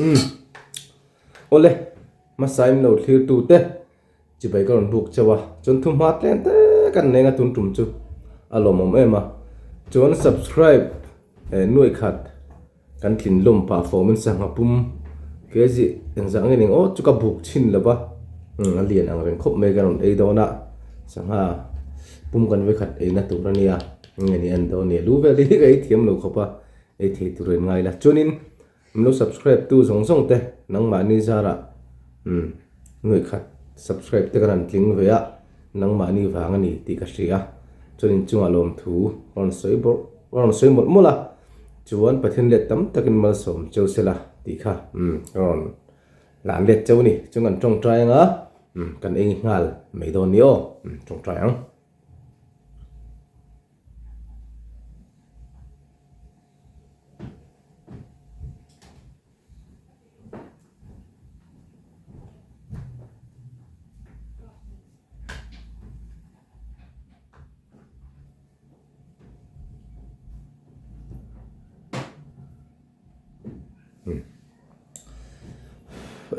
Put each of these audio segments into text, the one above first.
Umm. Awle, hmasa in lo thlir tu te chibai ka rawn buk chauh a, chuan thu hma tlem te kan nei anga tun tum chu a lawmawm em a, chuan subscribe eh nuai khat kan tlin lawm pah fawm in sangha pum kg engzah nge ning aw chu ka buk chhin lo va, umm a lian ang reng khawp mai ka rawn ei dawn a, sangha pum kan vekhat eina tur a nia nge ni an dawn a ni a lu vel hi ka ei thiam lo khawp a, ei thei tur in ngai la chuanin. Min lo subscribe tu zawng zawng te nangmahni zarah umm nuaih khat subscribe te kan han tling ve a, nangmahni vang a ni tih ka hria. Chuan inchungah lawmthu ka rawn sawi bawrh ka rawn sawi mawlh mawlh a, chuan Pathian let tam takin malsawm cheu sela tih kha umm ka rawn lan let cheu a ni. Chuan kan tawngtai anga umm kan ei nghal mai dawn ni aw umm tawngtai ang.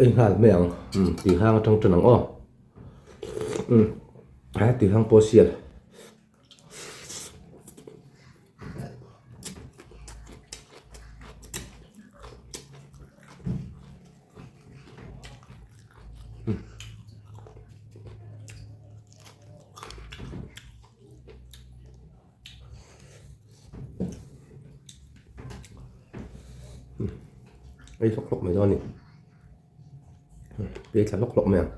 Ei nghal mai ang tih hang atang tan ang aw tih hang pawh sial. Ei hlawk hlawk mai dawn a ni ei thla hlawk hlawk mai ang.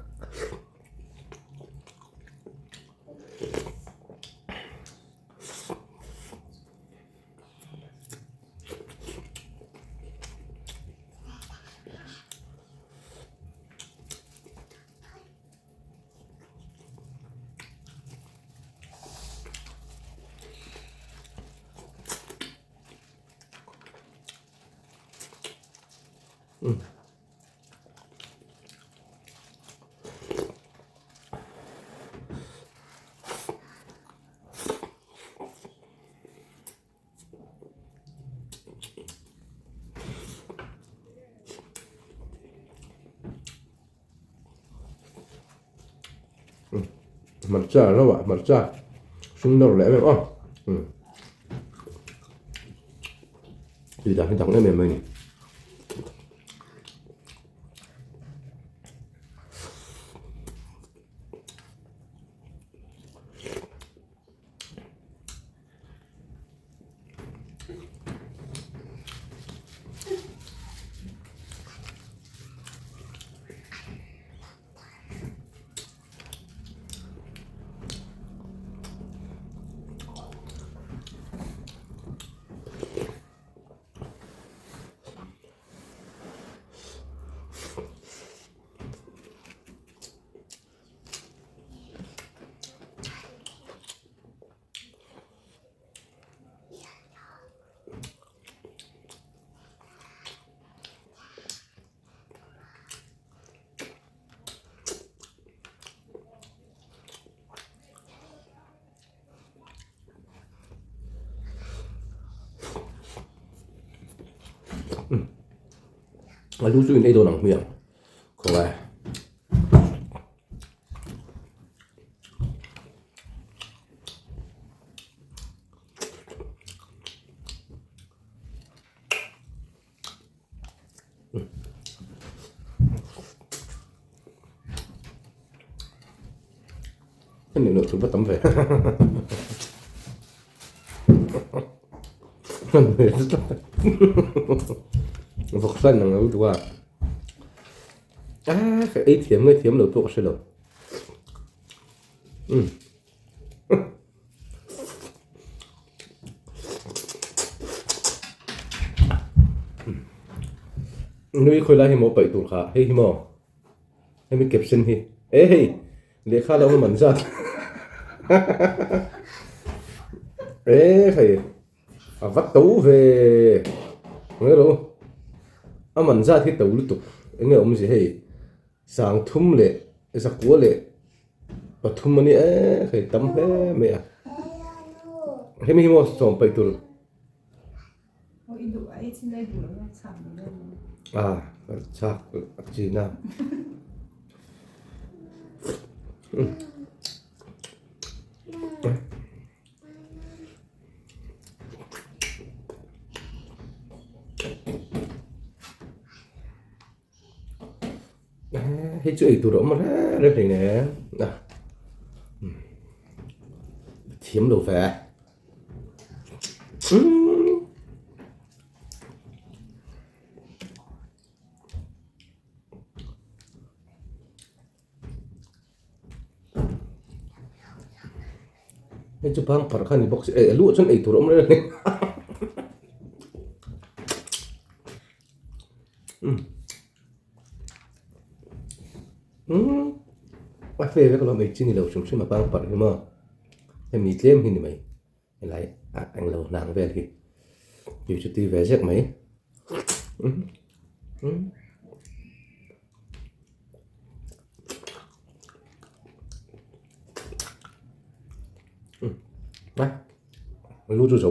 Hmarcha reuh ah hmarcha hring nawr leh em em aw tui dan hi dang em em mai a ni. A lu chu in ei dawn ang hmiang khawngaih. Cái này nữa chúng ta tắm về. Vawk hlan ang lo duh a. Ah, ka ei thiam nge thiam lo pawh ka hre lo. Umm. Nui khawi lai hi maw paih tur kha hei hi maw hemi caption hi e hei lehkha lo awm an zat e hei a va to ve nge ro a man zat hi to lutuk enge awmzia hei sang thum leh zakua leh Pathum a ni e hei tam hle mai a hemi hi maw sawm paih tur. A chak a chin a. Hei chu eitur a awm reng reng hlei nen a thiam lo ve Hei chu bang parh kha a ni bawk si eh a luah chuan eitur a awm reng a ni umm a fe vek alawm ei chi ni lo hrim hrim a bang parh hi maw hemi tlem hi ni mai helai ah englo hnang vel hi tui chu tui ve zek mai umm umm. Lu chu zo.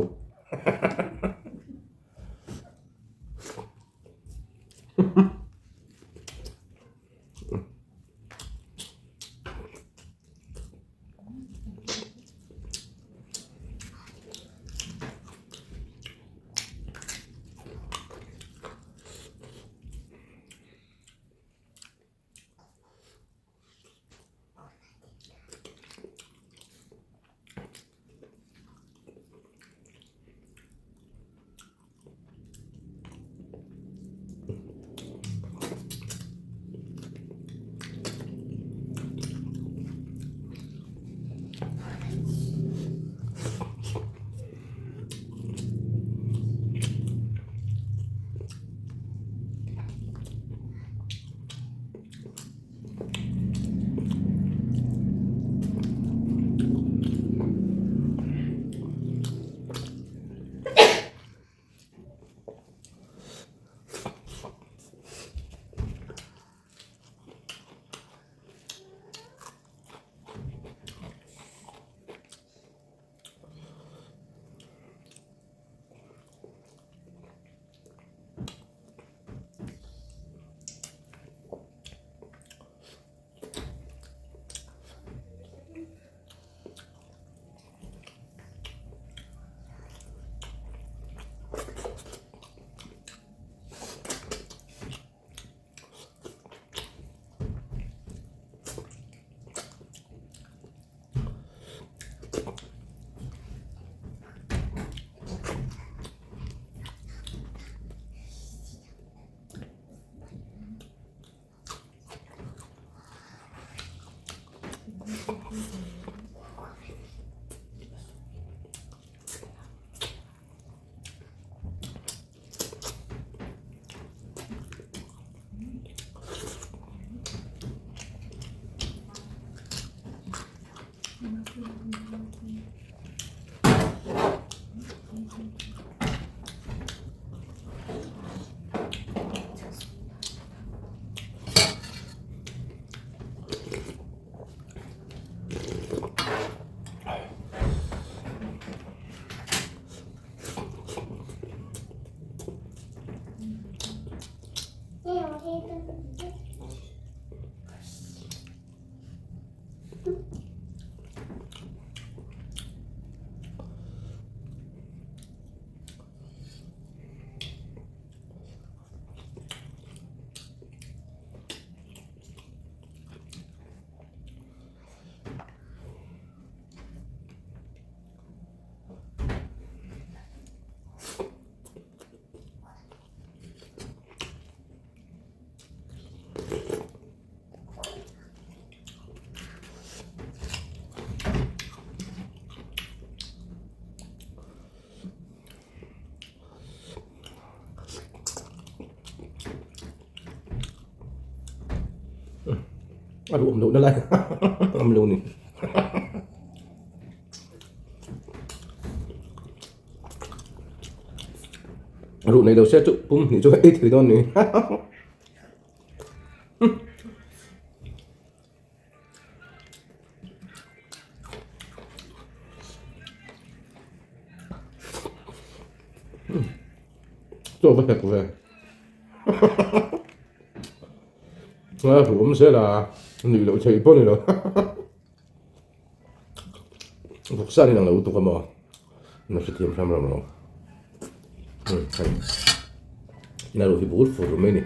A ruam loh na lai awm lo ni. Ruh nei lo se chu pum hnih chu ei thei dawn ni. Chaw va hek ve. A ru awm zel a, nuih loh theih pawh a ni lo. Vawksa an inang lo lutuk a maw? Na hrethiam hram ram lo. Hei. Na ru hi bur fur mai ni.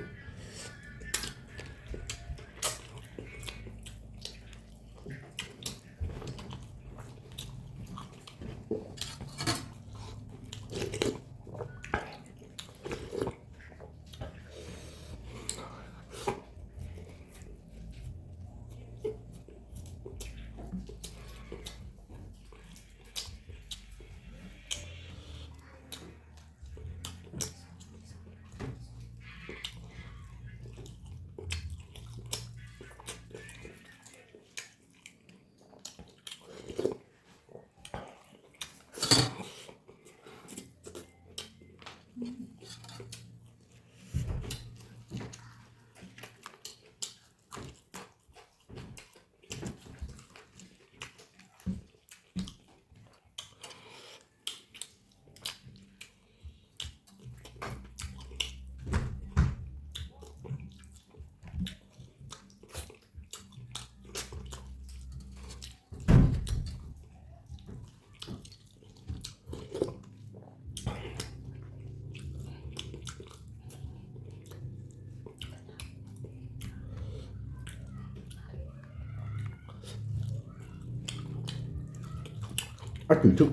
A tui chu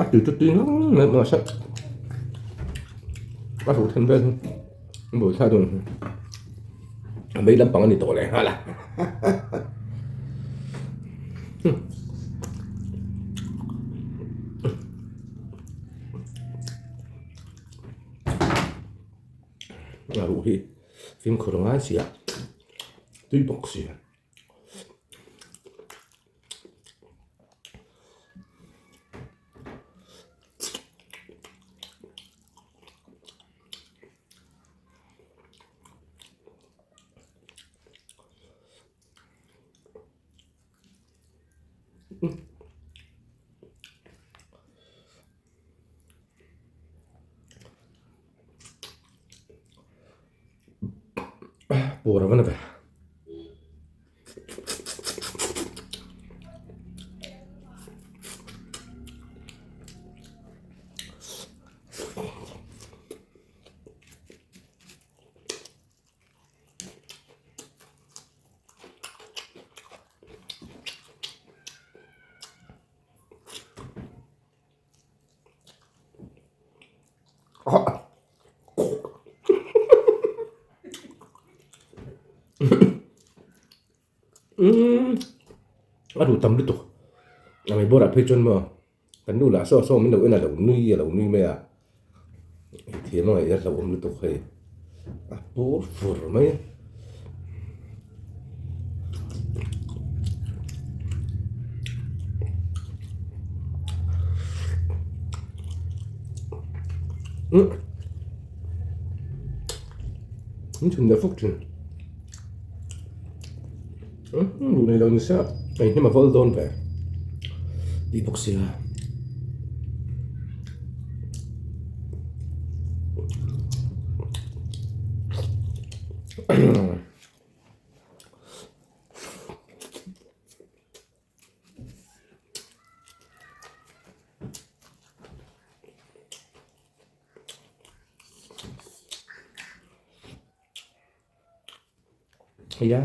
a tui chu tui ngang mai mahse a ruh then vel hi buaithlak dawn a mei lampang a ni tawh leh nghal a. A ruh hi fimkhur ngai si a tui bawk si a. Pur a va na ve. A duh tam lutuk a mei bawrah phei chuan maw kan nu lah saw saw min lo en a lo nui a lo nui mai a thiam a ngaih a hlauhawm lutuk hei a pur fur mai a. Min chhun leh fawk thin. Duh nei lo ni se a inhnem a vawl dawn ve tih bawk sia. Ya.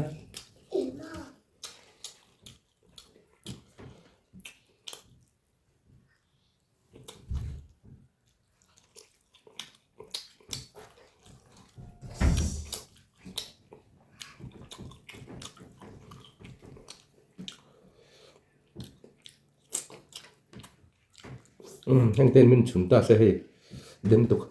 Umm heng ten min chhun ta se hei den tuk.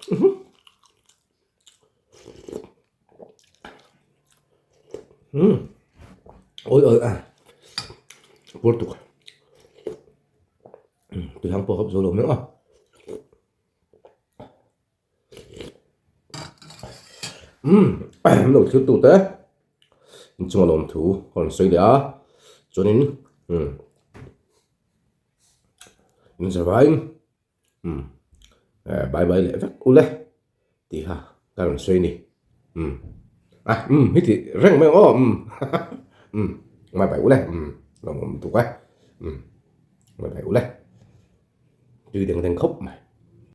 Umm awi awi a pur tuk tui hang pawh hawp zo lo meuh a. Umm an lo thlir tute inchunga lawmthu ka rawn sawi leh a chuanin umm in zavaiin umm eh bye bye leh vek ule tih kha ka rawn sawi a ni umm a umm heti reng mai ang aw umm umm bye bye ule umm lawmawm tuk e umm bye bye ule tui deng deng khawp mai.